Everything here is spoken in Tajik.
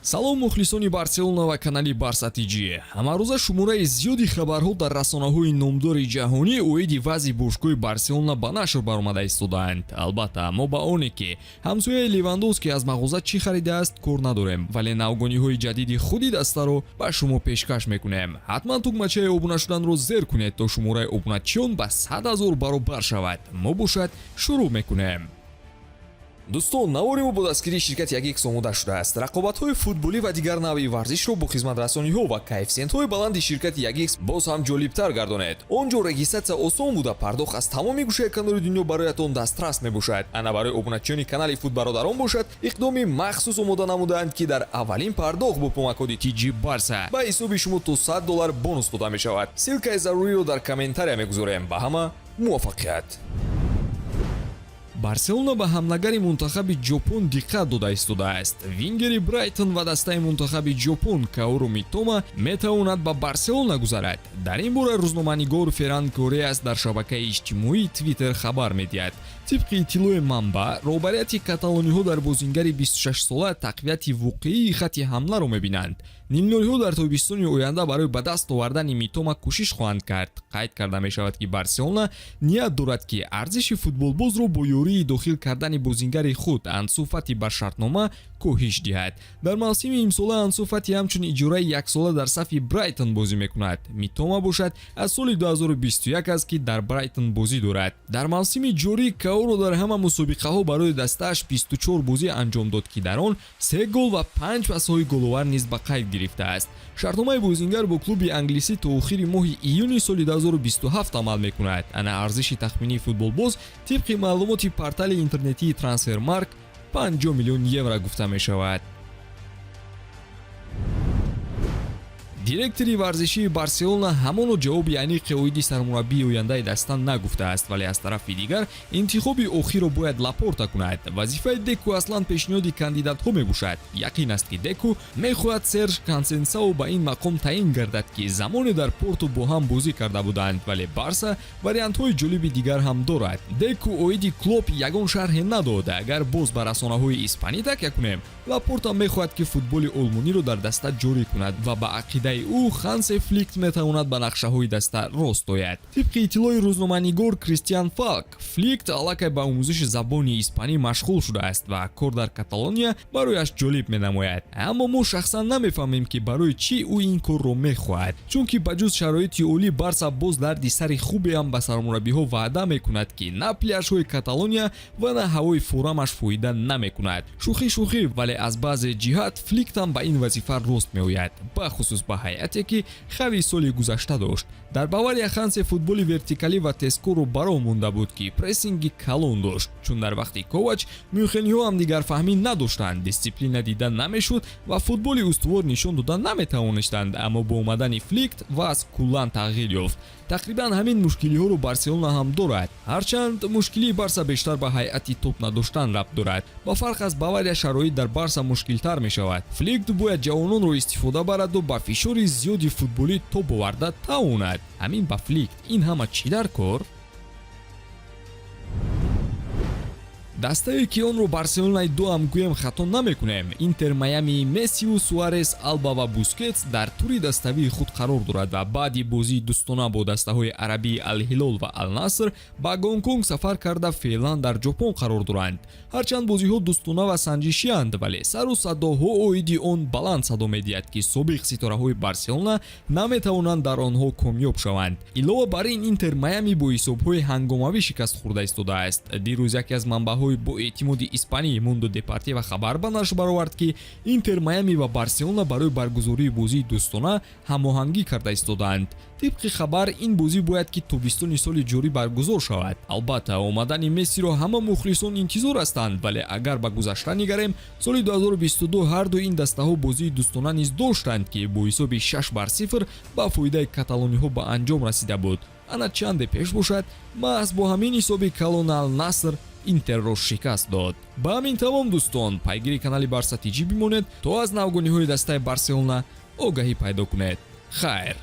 Салом, мухлисони Барселона ва канали Барса ТЖ. Ҳамарӯза шумораи зиёди хабарҳо дар расонаҳои номдори ҷаҳонӣ оиди вазъи бошгоҳи Барселона ба нашр баромада истодаанд. Албатта, мо ба оне, ки ҳамсояи Левандовски аз мағоза чӣ харидааст, кор надорем, вале навгониҳои ҷадиди худи дастаро ба шумо пешкаш мекунем. Ҳатман тугмачаи обуна шуданро зер кунед, то шумораи обуначиён ба 100 000 баробар шавад. Мо бошад, шурӯъ мекунем. Дӯстон, навори мо бо дастгирии ширкати Ягикс омода шудааст. Рақобатҳои футболӣ ва дигар навъи варзишро бо хизматрасониҳо ва коэффисиентҳои баланди ширкати Ягикс боз ҳам ҷолибтар гардонед. Он ҷо регистрация осон буда, пардохт аз тамоми гӯшаи канори дунё бароятон дастрас мебошад. Ана барои обуначиёни канали Футбародарон бошад, иқдоми махсус омода намудаанд, ки дар аввалин пардохт бо промокоди TG Барса ба ҳисоби шумо то 100 доллар бонус дода мешавад. Ссылкаи заруриро дар комментария мегузорем. Ба ҳама муваффақият! Барселона ба ҳамлагари мунтахаби Ҷопон диққат дода истодааст. Вингери Брайтон ва дастаи мунтахаби Ҷопон Каору Митома метавонад ба Барселона гузарад. Дар ин бора рӯзноманигор Ферран Кореас дар шабакаи иҷтимоии Твиттер хабар медиҳад. Тибқи иттилои манбаъ, роҳбарияти каталониҳо дар бозингари 26сола тақвияти воқеии хатти ҳамларо мебинанд. Нилнолиҳо дар тобистони оянда барои ба даст овардани Митома кӯшиш хоҳанд кард. Қайд карда мешавад, ки Барселона ният дорад, ки арзиши футболбозро бо ёрии дохил кардани бозингари худ Ансу Фати ба шартнома коҳиш диҳад. Дар мавсими имсола Ансу Фати ҳамчун иҷораи яксола дар сафи Брайтон бозӣ мекунад. Митома бошад, аз соли 2021 аст, ки дар Брайтон бозӣ дорад. Дар мавсими ҷорӣ Каоро дар ҳама мусобиқаҳо барои дастааш 24 бозӣ анҷом дод, ки дар он се гол ва панҷ пасҳои головар низ ба қайд гирифтааст. Шартномаи бозингар бо клуби англисӣ то охири моҳи июни соли 2027 амал мекунад. Ана арзиши тахминии футболбоз тибқи маълумоти портали интернетии Трансфермарк 50 миллион евро гуфта мешавад. Директори варзишии Барселона ҳамоно ҷавоби аниқи оиди сармураббии ояндаи даста нагуфтааст, вале аз тарафи дигар интихоби охирро бояд Лапорта кунад. Вазифаи Деку аслан пешниҳоди кандидатҳо мебошад. Яқин аст, ки Деку мехоҳад Серж Консейсао ба ин мақом таъин гардад, ки замоне дар Порту бо ҳам бозӣ карда буданд, вале Барса вариантҳои ҷолиби дигар ҳам дорад. Деку оиди Клоп ягон шарҳе надод. Агар боз ба расонаҳои испанӣ такя кунем, Лапорта мехоҳад, ки футболи олмониро дар даста ҷорӣ кунад ва ба ақидаи ӯ Хансе Флик метавонад ба нақшаҳои даста рост ояд. Тибқи иттилои рӯзноманигор Кристиан Фалк, Флик аллакай ба омӯзиши забони испанӣ машғул шудааст ва кор дар Каталония барояш ҷолиб менамояд. Аммо мо шахсан намефаҳмем, ки барои чӣ ӯ ин корро мехоҳад, чунки ба ҷуз шароити олӣ Барса боз дарди сари хубеам ба сармураббиҳо ваъда мекунад, ки на пляжҳои Каталония ва на ҳавои форамаш фоида намекунад. Шӯхӣ шӯхӣ, вале аз баъзе ҷиҳат Фликтам ба ин вазифа рост меояд, бахусус ба ҳайате, ки Хави соли гузашта дошт. Дар Бавария Хансе футболи вертикалӣ ва тезкорро бароҳ монда буд, ки прессинги калон дошт, чун дар вақти Ковач мюнхениҳо ҳамдигарфаҳмӣ надоштанд, дисциплина дида намешуд ва футболи устувор нишон дода наметавонистанд. Аммо бо омадани Фликт вазъ куллан тағйир ёфт. Тақрибан ҳамин мушкилиҳоро Барселона ҳам дорад, ҳарчанд мушкилии Барса бештар ба ҳайати топ надоштан рабт дорад. Ба фарқ аз Бавария, шароит дар Барса мушкилтар мешавад. Фликт бояд ҷавононро истифода бараду ба фишори зиёди футболӣ тоб оварда тавонад. Ҳамин ба Фликт ин ҳама чӣ дар кор? Дастае, ки онро Барселонаи ду ҳам гӯем, хато намекунем, Интер Майами Мессиву Суарес, Алба ва Бускетс дар тури даставии худ қарор дорад ва баъди бозии дӯстона бо дастаҳои арабии Алҳилол ва Алнаср ба Гонконг сафар карда, феълан дар Ҷопон қарор доранд. Ҳарчанд бозиҳо дӯстона ва санҷишианд, вале сару садоҳо оиди он баланд садо медиҳад, ки собиқ ситораҳои Барселона наметавонанд дар онҳо комёб шаванд. Илова бар ин, Интер Майами бо ҳисобҳои ҳангомавӣ шикаст хӯрда истодааст. Дирӯз яке аз манбаъҳои боэътимоди испанӣ Мундо Депортиво хабар ба нашр баровард, ки Интер Майами ва Барселона барои баргузории бозии дӯстона ҳамоҳангӣ карда истодаанд. Тибқи хабар, ин бозӣ бояд ки тобистони соли ҷорӣ баргузор шавад. Албатта, омадани Мессиро ҳама мухлисон интизор ҳастанд, вале агар ба гузашта нигарем, соли 2022 ҳарду ин дастаҳо бозии дӯстона низ доштанд, ки бо ҳисоби 6-0 ба фоидаи каталониҳо ба анҷом расида буд. Ана чанде пеш бошад, маҳз бо ҳамин ҳисоби калон Ал Наср Интерро шикаст дод. Ба ҳамин тамом, дӯстон. Пайгири канали Барса ТЖ бимонед, то аз навгониҳои дастаи Барселона огаҳӣ пайдо кунед. Хайр.